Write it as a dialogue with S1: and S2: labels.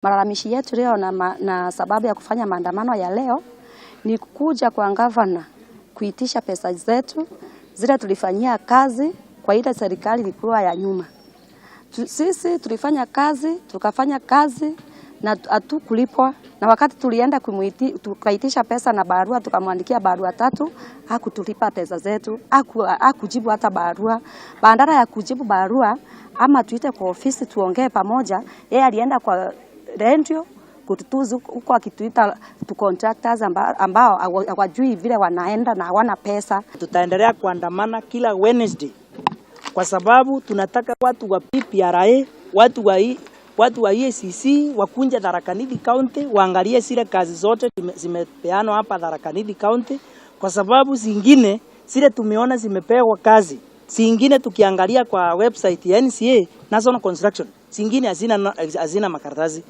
S1: Malalamishi yetu leo na sababu ya kufanya maandamano ya leo ni kuja kwa gavana kuitisha pesa zetu zile tulifanyia kazi kwa ile serikali ilikuwa ya nyuma. Sisi tulifanya kazi, tukafanya kazi na hatukulipwa, na wakati tulienda tukaitisha pesa na barua, tukamwandikia barua tatu, hakutulipa pesa zetu, hakujibu hata barua. Badala ya kujibu barua ama tuite kwa ofisi tuongee pamoja, yeye alienda kwa redio kututuzu huko akituita tu contractors ambao hawajui vile wanaenda na hawana pesa.
S2: Tutaendelea kuandamana kila Wednesday kwa sababu tunataka watu wa PPRA, watu wa EACC wakunje Tharaka Nithi County, waangalie zile kazi zote zimepeanwa hapa Tharaka Nithi County, kwa sababu zingine zile tumeona zimepewa kazi, zingine tukiangalia kwa website ya NCA, National Construction, zingine hazina makaratasi.